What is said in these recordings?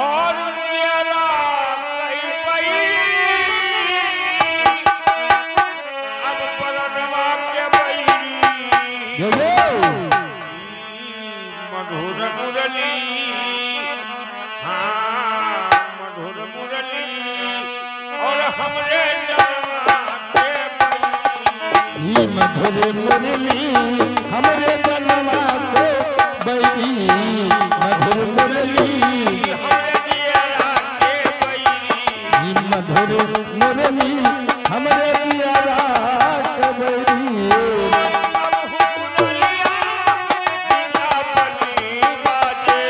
और प्यारा कहीं पई अब परनवा के बैरी मधुर मुरली, हाँ मधुर मुरली और हमरे जनवा के बैरी, मधुर मुरली हमरे जनवा के बैरी, मधुर मुरली हमरे दियरा के बैरी, मधुर मुरली हमरे दियरा के बैरी। प्रभु मुरलिया वृंदावन बाजे,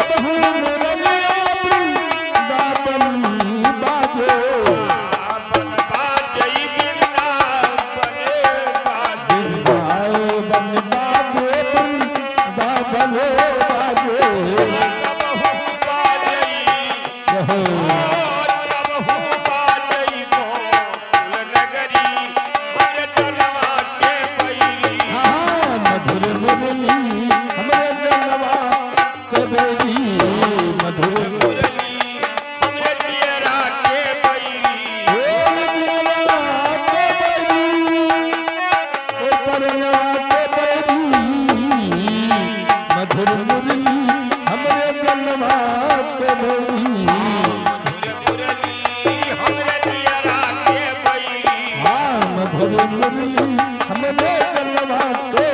प्रभु मुरलिया वृंदावन बाजे, बन बाजई वृंदावन वृंदावन बाजे वृंदावन बाजे। प्रभु बाजई, प्रभु बाजई गोकुल नगरी हमरे जनवा के बैरी। हाँ मधुर मुरली हमरे जनवा के बैरी, मधुर मुरली हमरे दियरा के बैरी, ओ दियरा के बैरी, ओ परनवा के बैरी, मधुर मुरली हमरे जनवा के बैरी। मधुर मुरली हमरे दियरा के बैरी, हाँ मधुर मुरली हमरे जनवा के